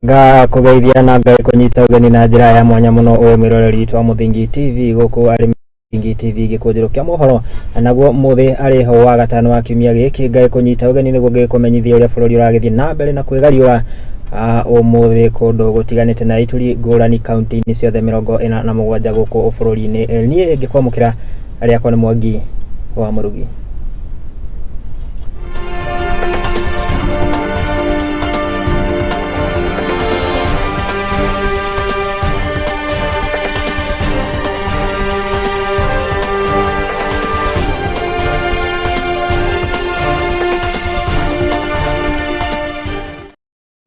Ngakũgeithia na ngagĩkũnyita ũgeni na njĩra ya mwanya mũno ũyũ mwĩroreri witũ wa Mũthingi TV gũkũ arĩ Mũthingi TV gĩkũnjĩro kĩa mohoro naguo mũthĩ arĩ ho wa gatano wa kiumia gĩkĩ ngagĩkũnyita ũgeni nĩguo ngĩkũmenyithia ũrĩa bũrũri ũragĩthiĩ na mbere na kwĩgariũra ũmũthĩ kũndũ gũtiganĩte na ituri ngũrani kaunti-inĩ ciothe 47 gũkũ bũrũri-inĩ. Niĩ ngĩkwamũkĩra rĩakwa nĩ Mwangi wa Mũrugi.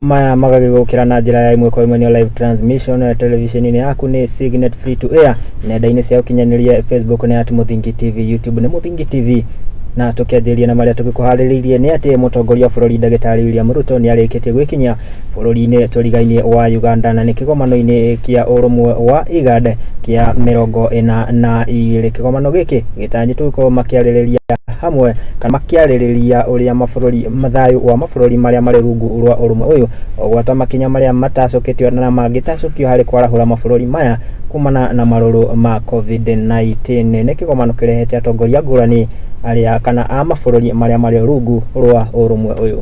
Maya magagĩgũkĩra na njĩra ya ĩmwe kwa ĩmwe nĩ live transmission televisheni-inĩ yaku nĩ Signet Free to Air, nenda-inĩ cia ũkinyanĩria Facebook nĩ at Mũthingi TV, YouTube nĩ Mũthingi TV. Na tũkĩanjĩrĩria na marĩa tũgĩkũharĩrĩirie nĩ atĩ mũtongoria wa bũrũri ndagĩtarĩ William Ruto nĩ arĩkĩtie gwĩkinyia bũrũri-inĩ tũrigainie wa Uganda na nĩ kĩgomano-inĩ kĩa ũrũmwe wa IGAD kĩa 42. Kĩgomano gĩkĩ gĩtanyĩtwo gũkorwo makĩarĩrĩria hamwe kana makĩarĩrĩria ũrĩa mabũrũri thayũ wa mabũrũri marĩa marĩ rungu rwa ũrũmwe ũyũ ogwata makinya marĩa matacũkĩtio na mangĩtacũkio harĩ kwarahũra mabũrũri maya kumana na marũrũ ma COVID-19. Nĩ kĩgomano kĩrehete atongoria ngũrani arĩa kana a mabũrũri marĩa marĩ rungu rwa ũrũmwe ũyũ.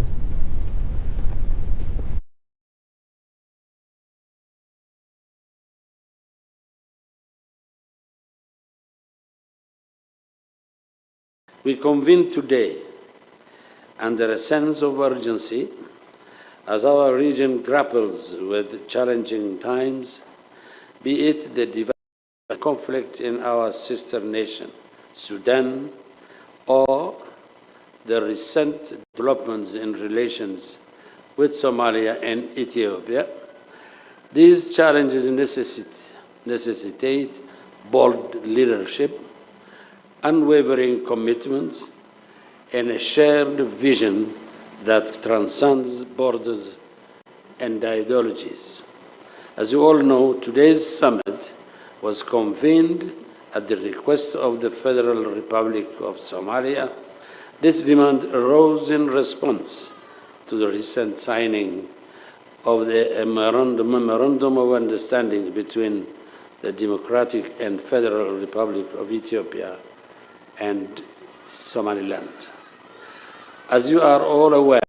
We convene today under a sense of urgency as our region grapples with challenging times, be it the devastating conflict in our sister nation, Sudan, or the recent developments in relations with Somalia and Ethiopia. These challenges necessitate bold leadership, unwavering commitments, and a shared vision that transcends borders and ideologies. As you all know, today's summit was convened at the request of the Federal Republic of Somalia. This demand arose in response to the recent signing of the Memorandum of Understanding between the Democratic and Federal Republic of Ethiopia and Somaliland. As you are all aware,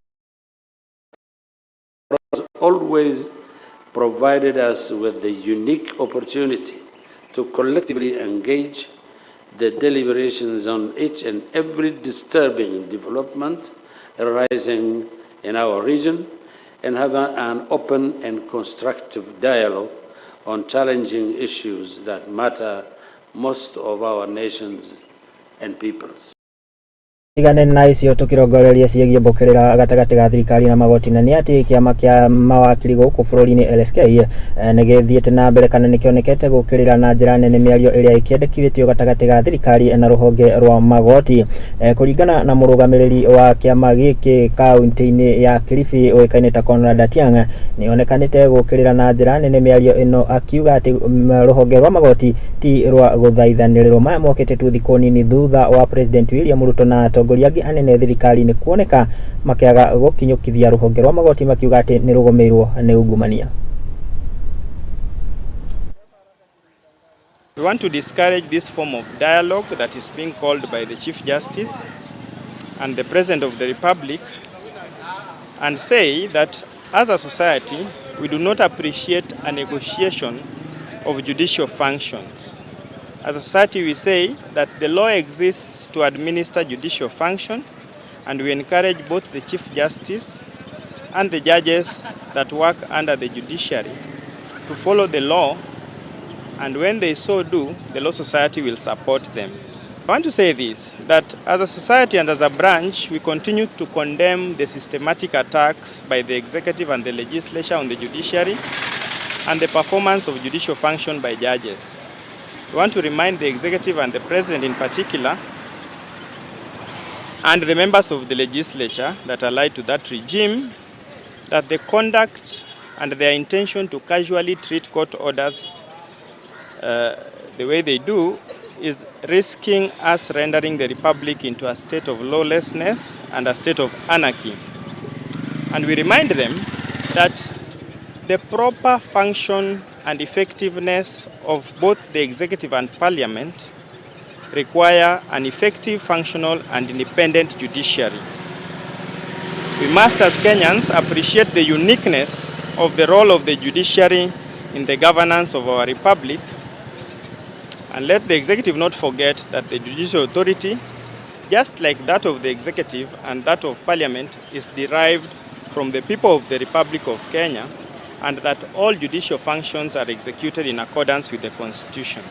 has always provided us with the unique opportunity to collectively engage the deliberations on each and every disturbing development arising in our region and have an open and constructive dialogue on challenging issues that matter most of our nations and peoples. Tigane na icio tũkĩrongoreria ciĩgiĩ mbũkĩrĩra gatagatĩ ga thirikari na magoti na nĩ atĩ kĩama kĩa mawakiri gũkũ bũrũri-inĩ LSK nĩ gĩthiĩte na mbere kana nĩ kĩonekete gũkĩrĩra na njĩra nene mĩario ĩrĩa ĩkĩendekithĩtio gatagatĩ ga thirikari na rũhonge rwa magoti. Kũringana na mũrũgamĩrĩri wa kĩama gĩkĩ kaunti-inĩ ya Kilifi ũĩkaine ta Conrad Atiang, nĩ onekanĩte gũkĩrĩra na njĩra nene mĩario ĩno akiuga atĩ rũhonge rwa magoti ti rwa gũthaithanĩrĩrwo. Maya mokĩte tu thikũ nini thutha wa President William Ruto na atongoria angĩ anene thirikari-inĩ kuoneka makĩaga gũkinyũkithia rũhonge rwa magoti makiuga atĩ nĩ rũgũmĩirwo nĩ ungumania. We want to discourage this form of dialogue that is being called by the Chief Justice and the President of the Republic, and say that as a society we do not appreciate a negotiation of judicial functions. As a society we say that the law exists to administer judicial function, and we encourage both the Chief Justice and the judges that work under the judiciary to follow the law, and when they so do, the Law Society will support them. I want to say this, that as a society and as a branch, we continue to condemn the systematic attacks by the executive and the legislature on the judiciary and the performance of judicial function by judges. We want to remind the executive and the president in particular, and the members of the legislature that allied to that regime, that the conduct and their intention to casually treat court orders the way they do is risking us rendering the republic into a state of lawlessness and a state of anarchy. And we remind them that The proper function and effectiveness of both the executive and parliament require an effective, functional, and independent judiciary. We must, as Kenyans, appreciate the uniqueness of the role of the judiciary in the governance of our republic, and let the executive not forget that the judicial authority, just like that of the executive and that of parliament, is derived from the people of the Republic of Kenya, and that all judicial functions are executed in accordance with the Constitution.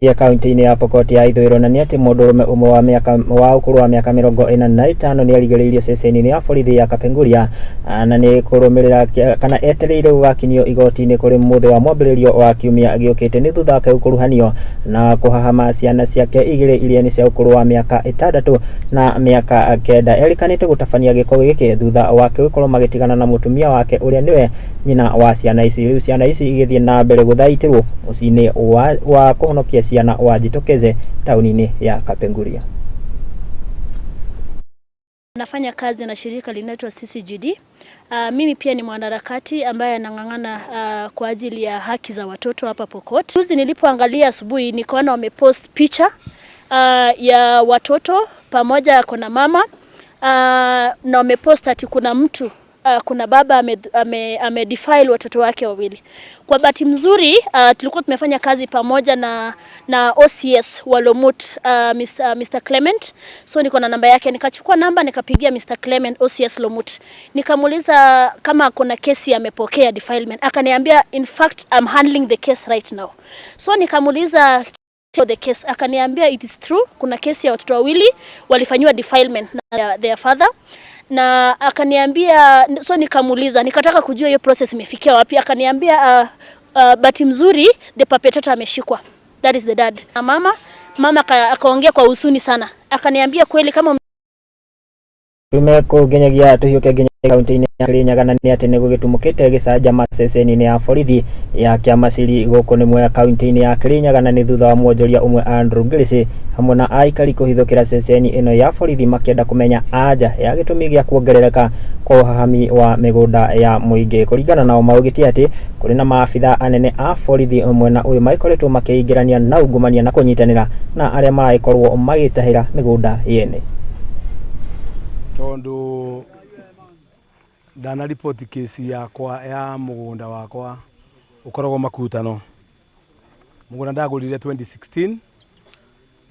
Ya kaunti-inĩ ya Pokot ya ithũĩro na nĩ atĩ mũndũrũme ũmwe wa mĩaka wa ũkũrũ wa mĩaka 45 nĩ arigĩrĩirio ceceni-inĩ ya borithi ya Kapenguria na nĩ kũrũmĩrĩra kana etereire gũgakinyio igoti-inĩ kũrĩ mũthĩ wa mwambĩrĩrio wa kiumia gĩũkĩte nĩ thutha wake gũkuruhanio na kũhahama ciana ciake igĩrĩ iria nĩ cia ũkũrũ wa mĩaka 6 na mĩaka 9. Erĩkanĩte gũtabania gĩko gĩkĩ thutha wake gũkorwo magĩtigana na mũtumia wake ũrĩa nĩwe nyina wa ciana ici. Rĩu ciana ici igĩthiĩ na mbere gũthaitĩrwo mũciĩ-inĩ wa kũhonokia ciana wa Jitokeze tauni-inĩ ya Kapenguria. Nafanya kazi na shirika linaitwa CCGD. Mimi pia ni mwanaharakati ambaye anang'ang'ana kwa ajili ya haki za watoto hapa Pokot. Juzi nilipoangalia asubuhi nikaona wamepost picha ya watoto pamoja kuna mama na wamepost ati kuna mtu kuna baba ame defile watoto wake wawili. Kwa bahati mzuri tulikuwa tumefanya kazi pamoja na OCS wa Lomut, Mr. Clement. So niko na namba yake, nikachukua namba nikapigia Mr. Clement OCS Lomut. Nikamuuliza kama kuna kesi amepokea defilement. Akaniambia in fact I'm handling the case right now. So nikamuuliza the case, akaniambia it is true, kuna kesi ya watoto wawili walifanywa defilement na their father. Na akaniambia, so nikamuuliza, nikataka kujua hiyo process imefikia wapi. Akaniambia bahati mzuri the perpetrator ameshikwa, that is the dad. Na mama akaongea kwa huzuni sana, akaniambia kweli kama tume kũnginyagia tũhiũke nginya kaunti-inĩ ya Kirinyaga na nĩ atĩ nĩ gũgĩtumũkĩte gĩcanjama ceceni-inĩ ya borithi ya Kĩamaciri gũkũ nĩ Mwea kaunti-inĩ ya Kirinyaga na nĩ thutha wa mwonjoria ũmwe Andrew Ngirisi hamwe na aikari kũhithũkĩra ceceni ĩno ya borithi makĩenda kũmenya anja ya gĩtũmi gĩa kuongerereka kwa ũhahami wa mĩgũnda ya mũingĩ. Kũringana nao maugĩte atĩ kũrĩ na maabitha anene a borithi mwena ũyũ magĩkoretwo makĩingĩrania na ungumania na kũnyitanĩra na arĩa maragĩkorwo magĩtahĩra mĩgũnda yene. Tondu ndana ripoti kesi yakwa ya mugunda wakwa ukoragwo makutano. Mugunda ndagurire 2016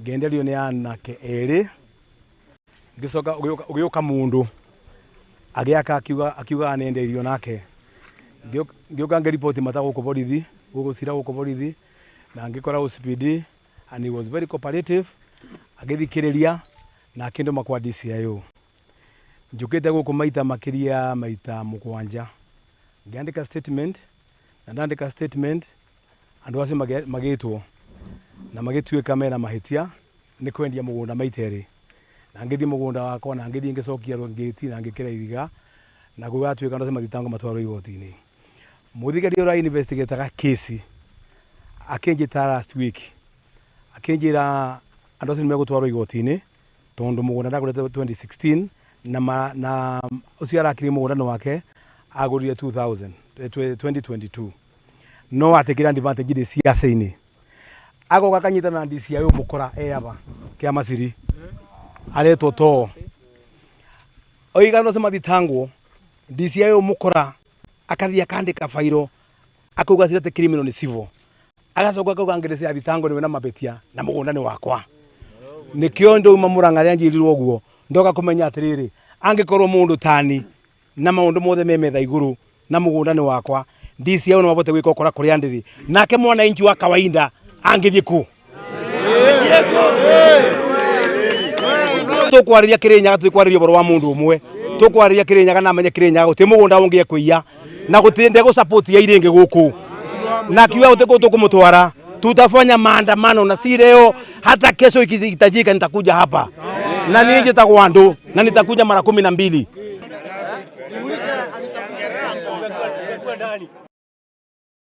ngenderio ni anake eri, ngicoka ugiuka mundu agiaka akiuga anenderio nake, ngiuka ngiripoti mata guku borithi gugucira guku borithi na ngikora OCPD and he was very cooperative agithikiriria na akinduma kwa DCIO. Njukite guku maita makiria maita mugwanja ngiandika statement na ndandika statement andu acio magitwo na magituika mena mahitia ni kwendia mugunda maita na ngithi mugunda wakwa na ngithi ngicokia ngiti na ngikira iriga na gugatuika andu acio mathitango matwarwo igoti-ini. Muthigari uria investigataga kesi akinjita last week akinjira andu acio nimegutwarwo igoti-ini tondu mugunda ndagurite 2016 na ucio arakiri mugunda wake agurire 2022 no atekira advantage ndi ciaca-ini agoka kanyitana na DCIO mukora eaba Kĩamaciri aretwo to oiga no mathitangwo DCIO mukora akathia akandika fairo akauga cirete criminal ni civil agacoka akauga ngire cia thitango niwe na mabetia na mugunda ni wakwa nikio ndouma Murang'a ria njirirwo uguo ndoka kumenya atiriri angikorwo mundu tani na maundu mothe me metha iguru na mugunda ni wakwa DCIO no mabote gwika ukora kuria ndiri nake mwananchi wa kawaida angithie ku tukwariria Kirinyaga tukwariria boro wa mundu umwe tukwariria Kirinyaga na menye Kirinyaga guti mugunda ungie kuiya na guti ndego support ya iringi guku na kiwa uteko tukumutwara tutafanya maandamano na si leo hata kesho ikihitajika nitakuja hapa na nije takwandu na nitakuja mara 12.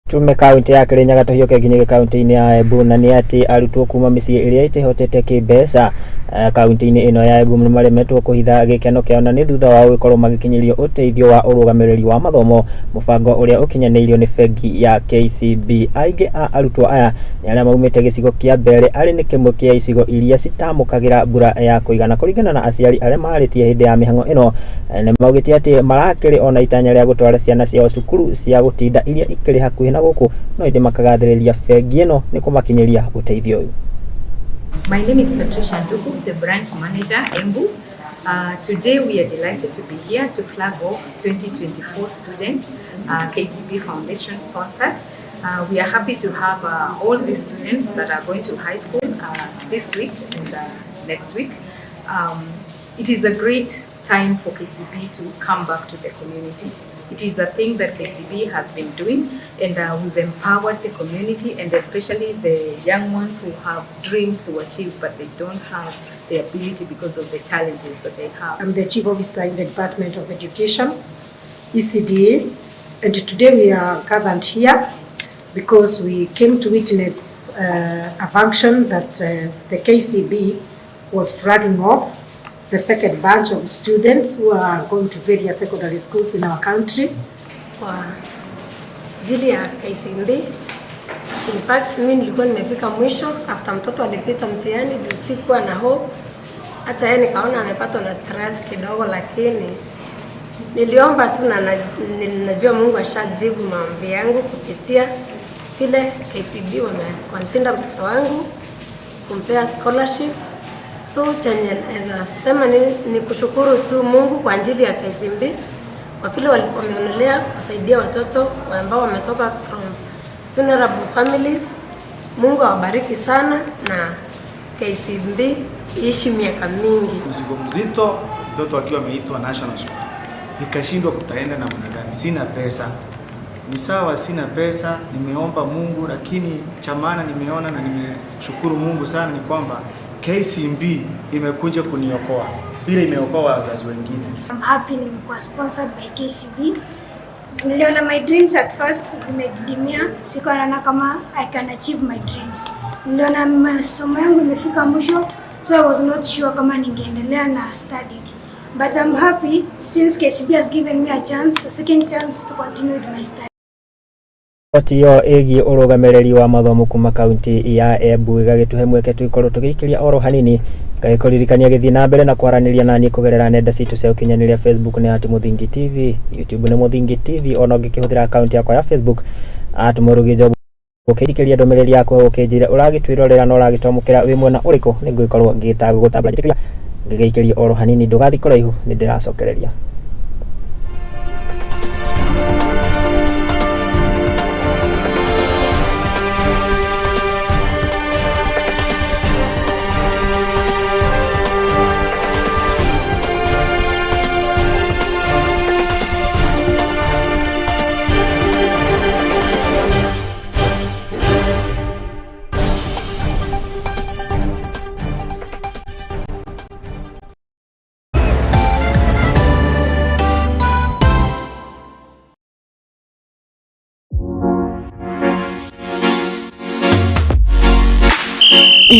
Tume kaunti ya Kirinyaga tuhiũke nginya kaunti-inĩ ya Embu na nĩ atĩ arutwo kuma mĩciĩ ĩrĩa ĩtehotete kĩmbeca Kaunti-inĩ ĩno ya Embu nĩ maremetwo kũhitha gĩkeno kĩao na nĩ thutha wao gũkorwo magĩkinyĩrio ũteithio wa ũrũgamĩrĩri wa mathomo, mũbango ũrĩa ũkinyanĩirio nĩ bengi ya KCB. Aingĩ a arutwo aya nĩ arĩa maumĩte gĩcigo kĩa Mbere, arĩ nĩ kĩmwe kĩa icigo iria citamũkagĩra mbura ya kũigana. Kũringana na aciari arĩa marĩtie hĩndĩ ya mĩhang'o ĩno, nĩ maugĩte atĩ marakĩrĩ ona itanya rĩa gũtwara ciana ciao cukuru cia gũtinda iria ikĩrĩ hakuhĩ na gũkũ, no ĩndĩ makagathĩrĩria bengi ĩno nĩ kũmakinyĩria ũteithio ũyũ. My name is Patricia Nduku, the branch manager, Embu. Today we are delighted to be here to flag off 2024 students, KCB Foundation sponsored. We are happy to have all the students that are going to high school this week and next week. It is a great time for KCB to come back to the community. It is a thing that KCB has been doing, and we've empowered the community, and especially the young ones who have dreams to achieve but they don't have the ability because of the challenges that they have. I'm the Chief Officer in the Department of Education, ECDA, and today we are gathered here because we came to witness a function that the KCB was flagging off the second batch of students who are going to various secondary schools in our country. Kwa ajili ya KCB. In fact, mimi nilikuwa nimefika mwisho after mtoto alipita mtihani juu sikuwa na hope. Hata yeye nikaona amepatwa na stress kidogo, lakini niliomba tu na najua Mungu ashajibu maombi yangu kupitia vile KCB wameconsider mtoto wangu kumpea scholarship. So chenye naweza sema ni kushukuru tu Mungu kwa ajili ya KCB kwa vile wameonelea kusaidia watoto ambao wametoka from vulnerable families. Mungu awabariki sana na KCB iishi miaka mingi. Mzigo mzito, mtoto akiwa ameitwa national school, nikashindwa kutaenda namna gani, sina pesa. Ni sawa, sina pesa, nimeomba Mungu, lakini cha maana nimeona na nimeshukuru Mungu sana ni kwamba KCB imekuja kuniokoa vile imeokoa wazazi wengine. I'm happy nimekuwa sponsored by KCB. Niliona my dreams at first zimedidimia, sikuwa naona kama I can achieve my dreams. Niliona masomo yangu imefika mwisho, so I was not sure kama ningeendelea na study. But I'm happy since KCB has given me a chance, a second chance to continue with my study. Riboti ĩyo ĩgiĩ ũrũgamĩrĩri wa mathomo kuma kaunti ya Embu ĩgagĩtũhe mweke tũikorwo tũgĩikĩria oro hanini, ngagĩkũririkania gĩthiĩ na mbere na kwaranĩria naniĩ kũgerera nenda citũ cia ũkinyanĩria. Facebook nĩ @MũthingiTV, YouTube nĩ Mũthingi TV, ona ũngĩkĩhũthĩra akaunti yakwa ya Facebook @MũrugĩJob ũkĩithikĩria ndũmĩrĩri yaku ũkĩnjĩra ũragĩtwĩrorera na ũragĩtwamũkĩra wĩ mwena ũrĩkũ, nĩ ngũgĩkorwo ngĩtagũgũtambũra. Njĩtĩkĩria ngĩgĩikĩria oro hanini, ndũgathiĩ kũraihu, nĩ ndĩracokereria.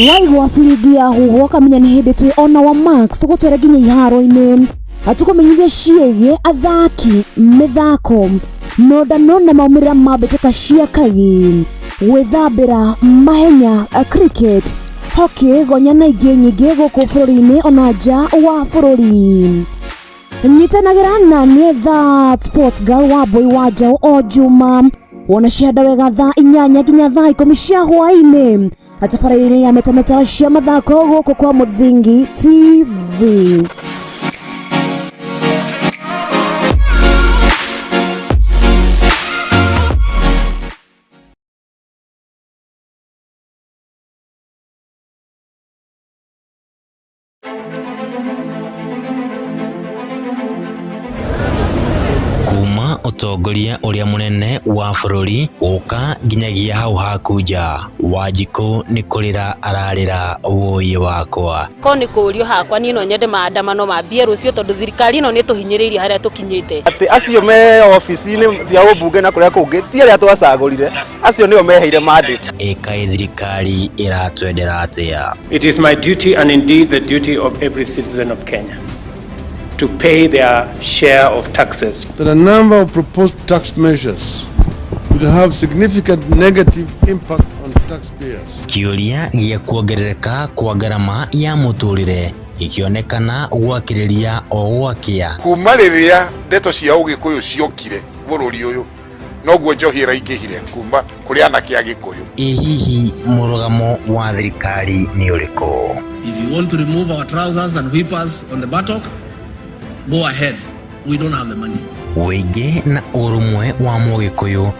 Waigua biringi ya huho kamenya nĩ hĩndĩ twĩ ona wa max tũgũtwara nginya iharo-inĩ, tũkũmenyithia ciĩgiĩ athaki, mĩthako, nondano na maumĩrĩra ma mbĩtĩka cia kagi, gwĩthambĩra, mahenya, cricket, hockey, gonya na ingĩ nyingĩ gũkũ bũrũri-inĩ ona nja wa bũrũri. Nyitanagĩra na niĩ That Sports Girl wa Boy wa Njaũ o Juma wona cihanda wega thaa 8 nginya thaa 10 cia hwaĩ-inĩ tabarĩra-inĩ ya metameta cia mathako gũkũ kwa Mũthingi TV. Kuma Mũtongoria ũrĩa mũnene wa bũrũri gũka nginyagia hau haku nja. Wanjikũ nĩ kũrĩra ararĩra wũiĩ wakwa. Ko nĩ kũũrio hakwa niĩ no nyende maandamano mambie rũciũ tondũ thirikari ĩno nĩ tũhinyĩrĩirie harĩa tũkinyĩte. Atĩ acio me obici-inĩ cia ũmbunge na kũrĩa kũngĩ ti arĩa twacagũrire, acio nĩo meheire mandate. Ĩkaĩ thirikari ĩratwendera atĩa? It is my duty and indeed the duty of every citizen of Kenya to pay their share of taxes. That a number of proposed tax measures will have significant negative impact on taxpayers. Kĩũria gĩa kuongerereka kwa ngarama ya mũtũrĩre gĩkĩonekana gwakĩrĩria o gwakĩa. Kuma rĩrĩa ndeto cia ũgĩkũyũ ciokire bũrũri ũyũ noguo njohi ĩraingĩhire kuma kũrĩ anake a gĩkũyũ. Ĩ hihi mũrũgamo wa thirikari nĩ ũrĩkũ? If you want to remove our trousers and whip us on the buttock, go ahead. We don't have the money. Wĩingĩ na ũrũmwe wa mũgĩkũyũ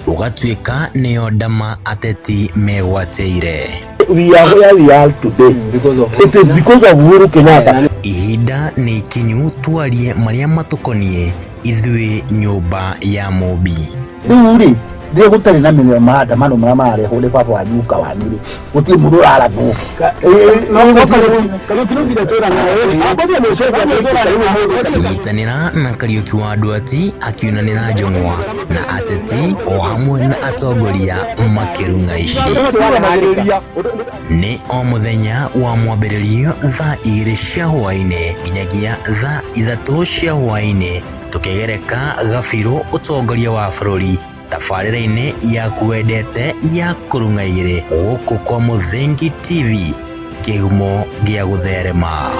ũgatuĩka nĩyo ndama ateti megwatĩire. We are where we are today because of it is because of Uhuru Kenyatta. Ihinda nĩ ikinyu twarie marĩa matũkoniĩ ithuĩ nyũmba ya Mũmbi. Rĩu rĩ rĩrĩa gũtarĩ na maandamano marĩa mararehwo nĩ baba wanyu guka wanyu rĩ gũtirĩ mũndũ ũrarathwo. Nyitanĩra na Kariũki wa Nduati akiunanĩra njũng'wa na ateti o hamwe na atongoria makĩrung'a ici. Nĩ o mũthenya wa mwambĩrĩrio thaa 2 cia hwaĩ-inĩ nginyagia thaa 3 cia hwaĩ-inĩ tũkĩgereka gabirũ ũtongoria wa bũrũri tabarĩra-inĩ yaku wendete ya kũrung'a igĩrĩ gũkũ kwa Mũthingi TV kĩhumo gĩa gũtherema.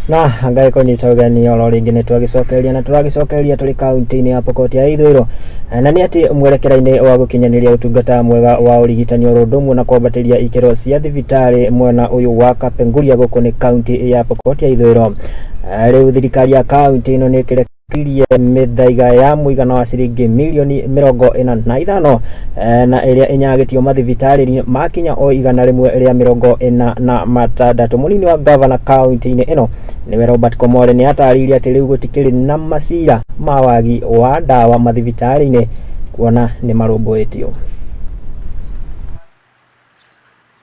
Na angagĩkũnyita ũgeni oro rĩngĩ nĩ twagĩcokeria na tũragĩcokeria tũrĩ kaunti-inĩ ya Pokot ya Ithũĩro na nĩ atĩ mwerekera-inĩ wa gũkinyanĩria ũtungata mwega wa ũrigitani oro ũndũ ũmwe na kwambatĩria ikĩro cia thibitarĩ mwena ũyũ wa Kapenguria gũkũ nĩ kaunti ya Pokot ya Ithũĩro. Rĩu thirikari ya kaunti ĩno nĩ ĩkĩrekirie mĩthaiga ya mũigana wa ciringi milioni 45 na ĩrĩa ĩnyagĩtio mathibitarĩ makinya o 146. Mũnini wa gavana kaunti-inĩ ĩno nĩwe Robert Komore nĩ atarĩirie atĩ rĩu gũtikĩrĩ na macira ma wagi wa ndawa mathibitarĩ-inĩ kuona nĩ marũmbũĩtio.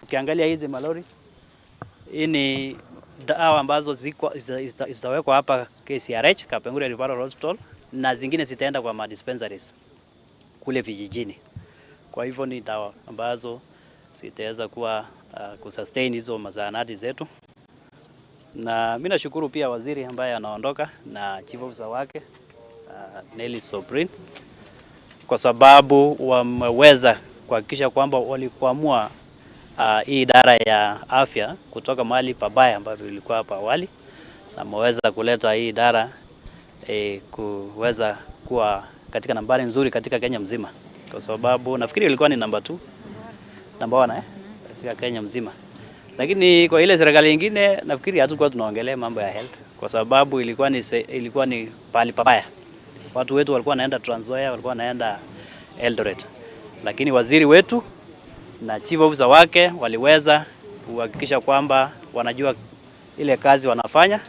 Ukiangalia hizi malori, hii ni dawa ambazo zitawekwa hapa KCRH, Kapenguria Referral Hospital, na zingine zitaenda kwa madispensaries kule vijijini. Kwa hivyo ni dawa ambazo zitaweza kuwa kusustain hizo mazahanati zetu. Na mimi nashukuru pia waziri ambaye anaondoka na chief officer wake Nelly Soprin, kwa sababu wameweza kuhakikisha kwamba walikuamua hii idara ya afya kutoka mahali pabaya ambapo ilikuwa hapa awali, na wameweza kuleta hii idara kuweza kuwa katika nambari nzuri katika Kenya mzima, kwa sababu nafikiri ilikuwa ni namba 2, namba 1 katika Kenya mzima. Lakini kwa ile serikali nyingine nafikiri hatukuwa tunaongelea mambo ya health, kwa sababu ilikuwa ni pahali pabaya. Watu wetu walikuwa wanaenda Trans Nzoia, walikuwa wanaenda Eldoret. Lakini waziri wetu na chief officer wake waliweza kuhakikisha kwamba wanajua ile kazi wanafanya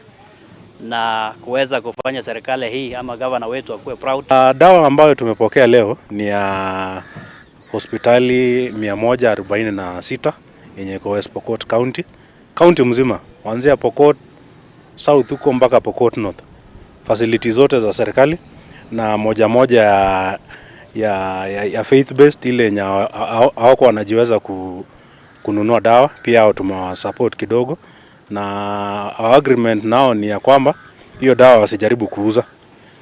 na kuweza kufanya serikali hii ama governor wetu akuwe proud. Dawa ambayo tumepokea leo ni ya hospitali 146 yenye iko West Pokot County, county mzima kuanzia Pokot South huko mpaka Pokot North, facility zote za serikali na moja moja ya faith based ile yenye hawako wanajiweza kununua dawa, pia hao tumewasupport kidogo, na our agreement nao ni ya kwamba hiyo dawa wasijaribu kuuza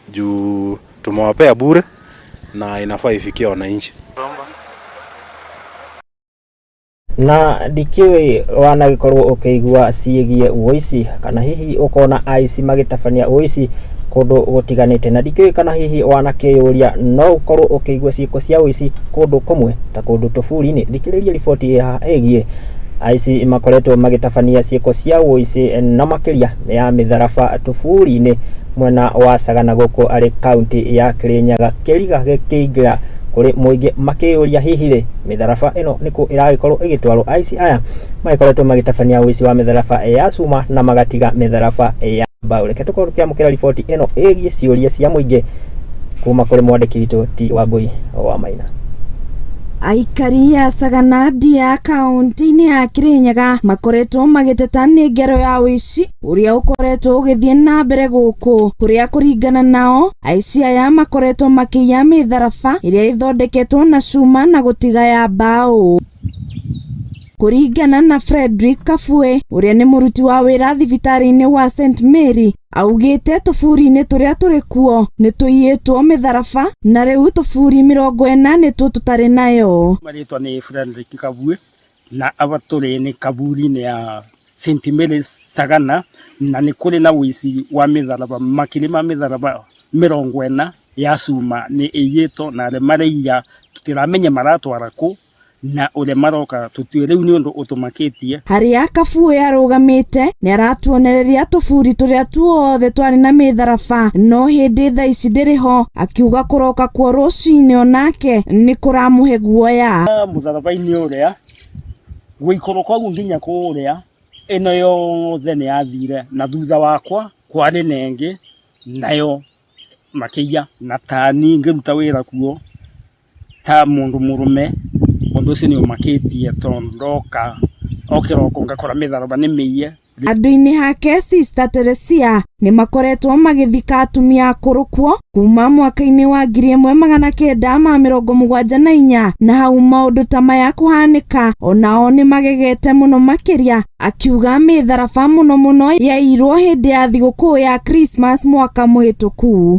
juu tumewapea bure na inafaa ifikie wananchi. Na ndikĩũĩ wanagĩkorwo ũkĩigua ciĩgiĩ ũici kana hihi ũkona aici magĩtabania ũici kũndũ gũtiganĩte, na ndikĩũĩ kana hihi wanakĩyũria no ũkorwo ũkĩigua ciĩko cia ũici kũndũ kũmwe ta kũndũ tũburi-inĩ. Thikĩrĩria riboti ĩhaha ĩgiĩ aici makoretwo magĩtabania ciĩko cia ũici na makĩria ya mĩtharaba tũburi-inĩ mwena wa Sagana gũkũ arĩ kaunti ya Kirinyaga. Kĩriga gĩkĩingĩra kũrĩ mũingĩ makĩyũria hihi rĩ mĩtharaba ĩno nĩkũ ĩragĩkorwo ĩgĩtwarwo. Aici aya magĩkoretwo magĩtabania ũici wa mĩtharaba ya cuma na magatiga mĩtharaba ya mbaũ. Reke tũkorwo tũkĩamũkĩra riboti ĩno ĩgiĩ ciũria cia mũingĩ kuma kũrĩ mwandĩki witũ T Wambui wa Maina. Aikari a Sagana Ndia kaunti-inĩ ya Kirinyaga makoretwo magĩteta nĩ ngero ya ũici ũrĩa ũkoretwo ũgĩthiĩ na mbere gũkũ, kũrĩa kũringana nao aici aya makoretwo makĩiya mĩtharaba ĩrĩa ĩthondeketwo na cuma na gũtiga ya mbaũ. Kũringana na Frederick Kabue ũrĩa nĩ mũruti wa wĩra thibitarĩ-inĩ wa St Mary, augĩte tũburi-inĩ tũrĩa tũrĩ kuo nĩ tũiyĩtwo mĩtharaba na rĩu tũburi 40 nĩtuo tũtarĩ nayo. Marĩtwa nĩ Frederick Kabue na aba tũrĩ nĩ kaburi-inĩ ya St Mary's Sagana, na nĩ kũrĩ na ũici wa mĩtharaba makĩria ma mĩtharaba 40 ya cuma nĩ ĩiyĩtwo, na arĩa maraiya tũtiramenya maratwara kũ na ũrĩa maroka tũtiũĩ. Rĩu nĩ ũndũ ũtũmakĩtie. Harĩa Kabue arũgamĩte nĩ aratuonereria tũburi tũrĩa tuothe twarĩ na mĩtharaba no hĩndĩ thaa ici ndĩrĩ ho, akiuga kũroka kuo rũcinĩ onake nĩ kũramũhe guoya. Mũtharaba-inĩ ũrĩa gũikũrũka ũguo nginya kũrĩa ĩno yothe nĩ yathire, na thutha wakwa kwarĩ na ĩngĩ nayo makĩiya, na tani ngĩruta wĩra kuo ta mũndũ mũrũme ũndũ ũcio nĩ ũmakĩtie tondũ ndoka o kĩroko ngakora mĩtharaba nĩ mĩiye. Andũ-inĩ hake Sister Teresia nĩ makoretwo magĩthika atumia akũrũ kuo kuma mwaka-inĩ wa 1974, na hau maũndũ ta maya kũhanĩka onao nĩ magegete mũno makĩria, akiuga mĩtharaba mũno mũno yairwo hĩndĩ ya thigũkũ ya Christmas mwaka mũhĩtũku.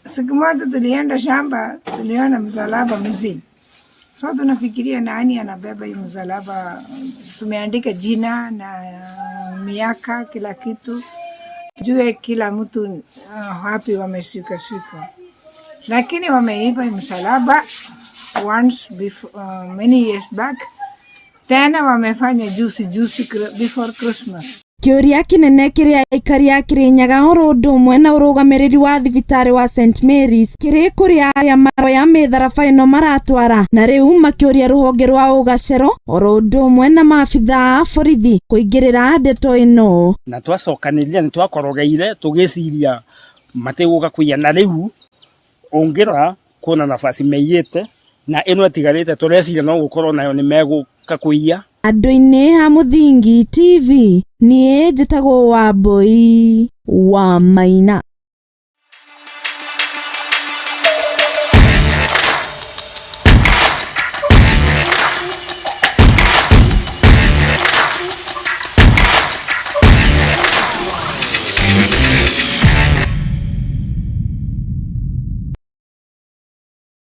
Siku moja tulienda shamba, tuliona msalaba mzee. So tunafikiria nani anabeba hii msalaba. Tumeandika jina na miaka, kila kitu, tujue kila mtu wapi wameshika siku. Lakini wameiba msalaba once before, many years back. Tena wamefanya juzi juzi before Christmas. Kĩũria kĩnene kĩrĩa aikari a Kirinyaga oro ũndũ ũmwe na ũrũgamĩrĩri wa thibitarĩ wa St Mary's kĩrĩ kũrĩa arĩa maroya mĩtharaba ĩno maratwara, na rĩu makĩũria rũhonge rwa ũgacero oro ũndũ ũmwe na maabithaa a borithi kũingĩrĩra ndeto ĩno. Na twacokanĩrĩria nĩ twakorogeire tũgĩciria matigũka kũiya, na rĩu ũngĩrora kwĩna nafasi meiyĩte na ĩno ĩtigarĩte tũreciria no gũkorwo nayo nĩ megũka kũiya. Andũ-inĩ a Mũthingi TV, niĩ njĩtagwo Wambui wa Maina.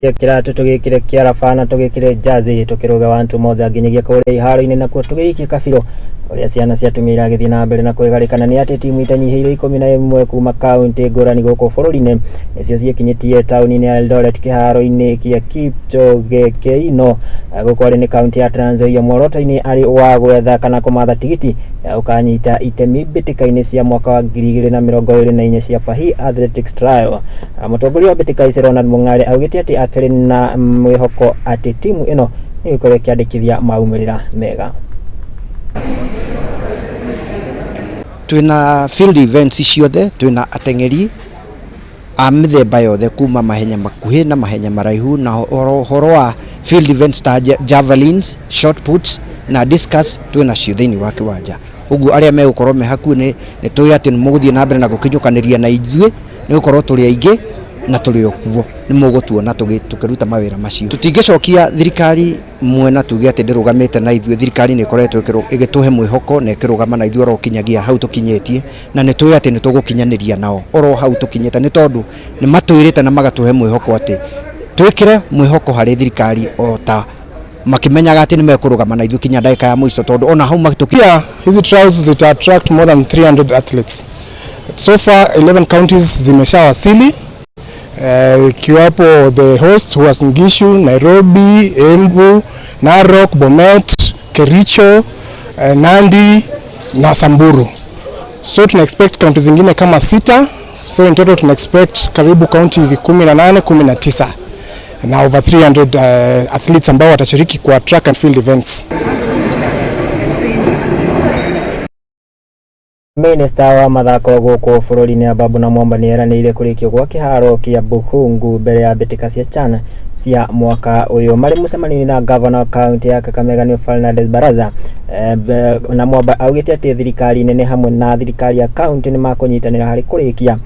Kĩratũ tũgĩkĩre kĩaraba na tũgĩkĩre jazi tũkĩrũga wantu moja nginyagia kũrĩa iharo-inĩ, nakuo tũgĩikie kabirũ ũrĩa ciana cia atumia iragĩthiĩ na mbere na kwĩgarĩkana nĩ atĩ timu itanyihĩire 11 kuma kaunti ngũrani gũkũ bũrũri-inĩ nĩcio ciĩkinyĩtie taũni-inĩ ya Eldoret kĩharo-inĩ kĩa Kipchoge Keino gũkũ arĩ nĩ kaunti ya Trans Nzoia, muoroto-inĩ arĩ wa gwetha kana kũmatha tigiti ya gũkanyita itemi mbĩtĩka-inĩ cia mwaka wa 2024 cia Pahi Athletics Trial. Mũtongoria wa mbĩtĩka ici Ronald Mung'are augĩte atĩ akĩrĩ na mwĩhoko atĩ timu ĩno nĩ ĩgũkorwo ĩkĩandĩkithia maumĩrĩra mega. Twina field events ciothe, twina ateng'eri a mĩthemba yothe kuma mahenya makuhĩ na mahenya maraihu, na ũhoro wa field events ta javelins, shot puts na discus twina cio thĩinĩ wa kĩwanja. Ũguo arĩa megũkorwo me hakuhĩ nĩ tũĩ atĩ nĩ mũgũthiĩ na mbere na gũkinyũkanĩria na ithuĩ, nĩ gũkorwo tũrĩ aingĩ na tũrĩ o kuo, nĩ mũgũtuona tũkĩruta mawĩra macio. Tũtingĩcokia thirikari mwena tuge atĩ ndĩrũgamĩte na ithuĩ, thirikari nĩ ĩkoretwo ĩgĩtũhe mwĩhoko na ĩkĩrũgama na ithuĩ oro kinyagia hau tũkinyĩtie, na nĩ tũĩ atĩ nĩ tũgũkinyanĩria nao oro hau tũkinyĩte, nĩ tondũ nĩ matwĩrĩte na magatũhe mwĩhoko atĩ twĩkĩre mwĩhoko harĩ thirikari o ta Makimenyaga atĩ nĩ mekũrũgama na ithuĩ kinya ndagĩka ya mũico tondũ ona hau magĩtũki. Yeah, hizi trials zita attract more than 300 athletes. So far 11 counties zimeshawasili, ikiwapo the host Uasin Gishu, Nairobi, Embu, Narok, Bomet, Kericho, Nandi na Samburu. So tuna expect county zingine kama sita, so in total tuna expect karibu county 18, 19 na over 300 athletes ambao watashiriki kwa track and field events. Minista wa mathako gũkũ bũrũri-inĩ Ababu Namwamba nĩ eranĩire kũrĩkio gwa kĩharo kĩa Bukhungu mbere ya mbĩtĩka cia CHAN cia mwaka ũyũ. Marĩ mũcemanio-inĩ na gavana wa kaunti ya Kakamega nĩ Fernandes Baraza, Namwamba augĩte atĩ thirikari nene hamwe na thirikari ya kaunti nĩ makũnyitanĩra harĩ kũrĩkia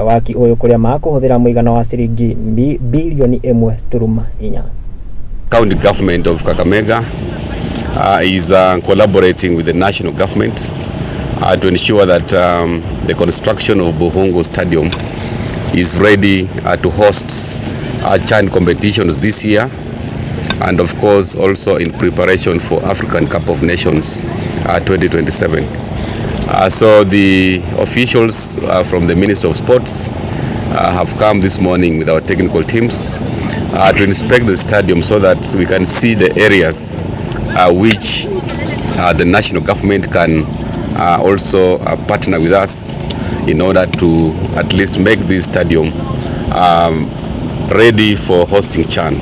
waki ũyũ kũrĩa makũhũthĩra mũigana wa ciringi bilioni 1.4. County government of Kakamega is collaborating with the national government to ensure that the construction of Bukhungu Stadium is ready to host CHAN competitions this year, and of course also in preparation for African Cup of Nations 2027. So the officials from the Ministry of Sports have come this morning with our technical teams to inspect the stadium so that we can see the areas which the national government can also partner with us in order to at least make this stadium ready for hosting CHAN.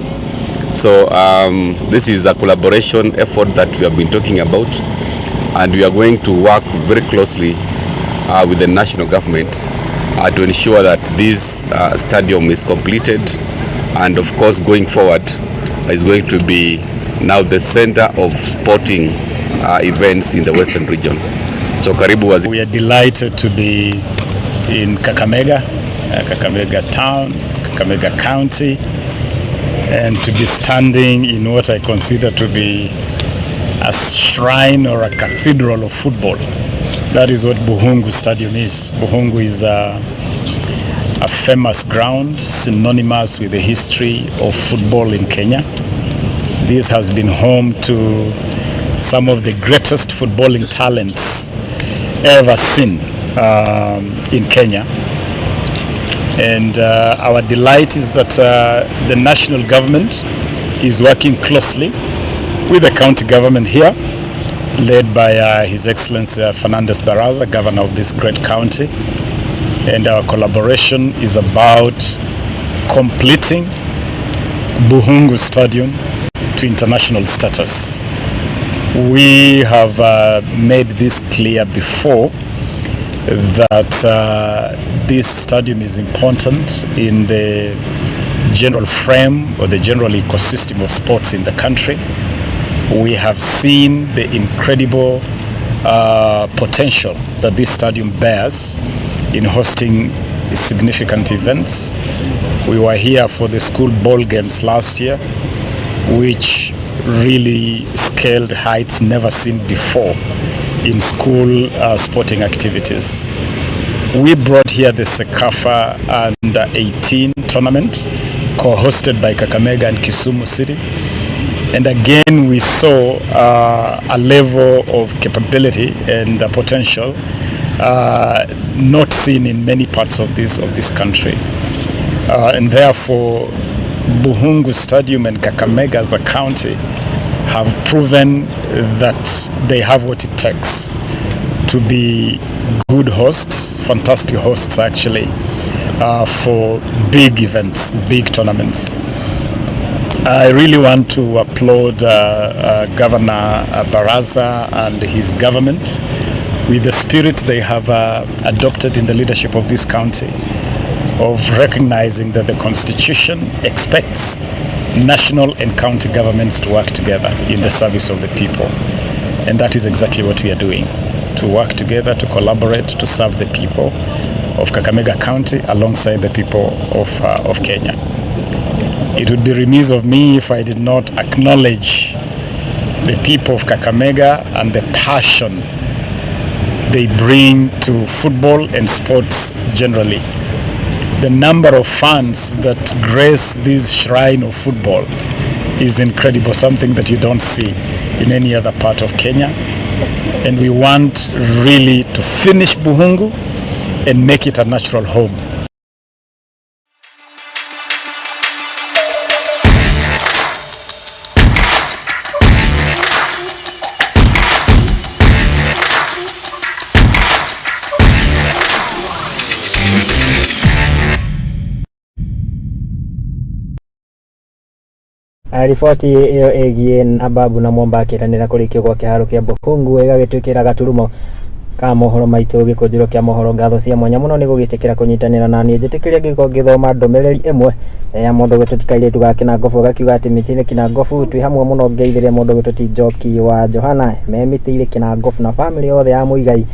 So this is a collaboration effort that we have been talking about, and we are going to work very closely with the national government to ensure that this stadium is completed, and of course going forward is going to be now the center of sporting events in the Western region. So karibu wazi. We are delighted to be in Kakamega, Kakamega town, Kakamega County, and to be standing in what I consider to be a shrine or a cathedral of football. That is what Bukhungu Stadium is. Bukhungu is a famous ground synonymous with the history of football in Kenya. This has been home to some of the greatest footballing talents ever seen in Kenya. And our delight is that the national government is working closely with the county government here, led by His Excellency Fernandes Baraza, governor of this great county. And our collaboration is about completing Bukhungu Stadium to international status. We have made this clear before that this stadium is important in the general frame or the general ecosystem of sports in the country. We have seen the incredible potential that this stadium bears in hosting significant events. We were here for the school ball games last year, which really scaled heights never seen before in school sporting activities. We brought here the CECAFA Under 18 tournament, co-hosted by Kakamega and Kisumu City. And again, we saw a level of capability and potential not seen in many parts of this country. And therefore, Bukhungu Stadium and Kakamega as a county have proven that they have what it takes to be good hosts, fantastic hosts actually, for big events, big tournaments. I really want to applaud Governor Baraza and his government with the spirit they have adopted in the leadership of this county, of recognizing that the Constitution expects national and county governments to work together in the service of the people. And that is exactly what we are doing, to work together, to collaborate, to serve the people of Kakamega County alongside the people of Kenya. It would be remiss of me if I did not acknowledge the people of Kakamega and the passion they bring to football and sports generally. The number of fans that grace this shrine of football is incredible, something that you don't see in any other part of Kenya. And we want really to finish Bukhungu and make it a natural home. Riboti ĩyo ĩgiĩ Ababu na Mwamba akĩranĩra kũrĩkio gwa kĩharo kĩa Bukhungu ĩgagĩtwĩkĩra gaturumo ka mohoro maitũ gĩkũnjĩro kĩa mohoro. Ngatho cia mwanya mũno nĩ gũgĩtĩkĩra kũnyitanĩra na niĩ. Njĩtĩkĩria ngĩkorwo ngĩthoma ndũmĩrĩri ĩmwe ya mũndũ gwĩtwo ti kairĩtu ga Kĩnangobu, gakiuga atĩ mĩtĩ-inĩ Kĩnangobu twĩ hamwe mũno. Ngeithĩre mũndũ gwĩtwo ti Njoki wa Johana me mĩtĩ-inĩ Kĩnangobu na bamĩrĩ yothe ya Mũigai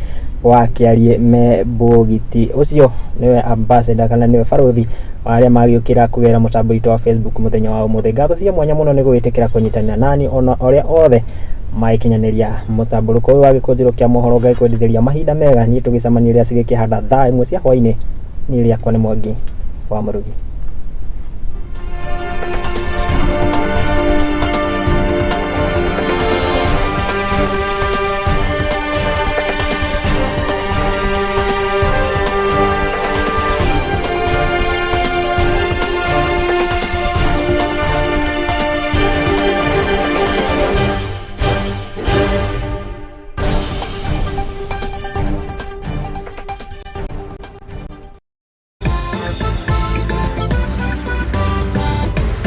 wa Kĩariĩ me Mbũgiti. Ũcio nĩwe ambassador kana nĩwe barothi wa arĩa magĩũkĩra kũgerera mũtambo witũ wa Facebook mũthenya wa ũmũthĩ. Ngatho cia mwanya mũno nĩ gũgĩtĩkĩra kũnyitanĩra nani ona ũrĩa othe magĩkinyanĩria mũtambũrũko ũyũ wa gĩkũnjĩro kĩa mohoro. Ngakwendithĩria mahinda mega. Niĩ tũgĩcemania rĩrĩa cigĩkĩhanda thaa 1 cia hwainĩ. Niĩ rĩakwa nĩ Mwangi wa Mũrugi.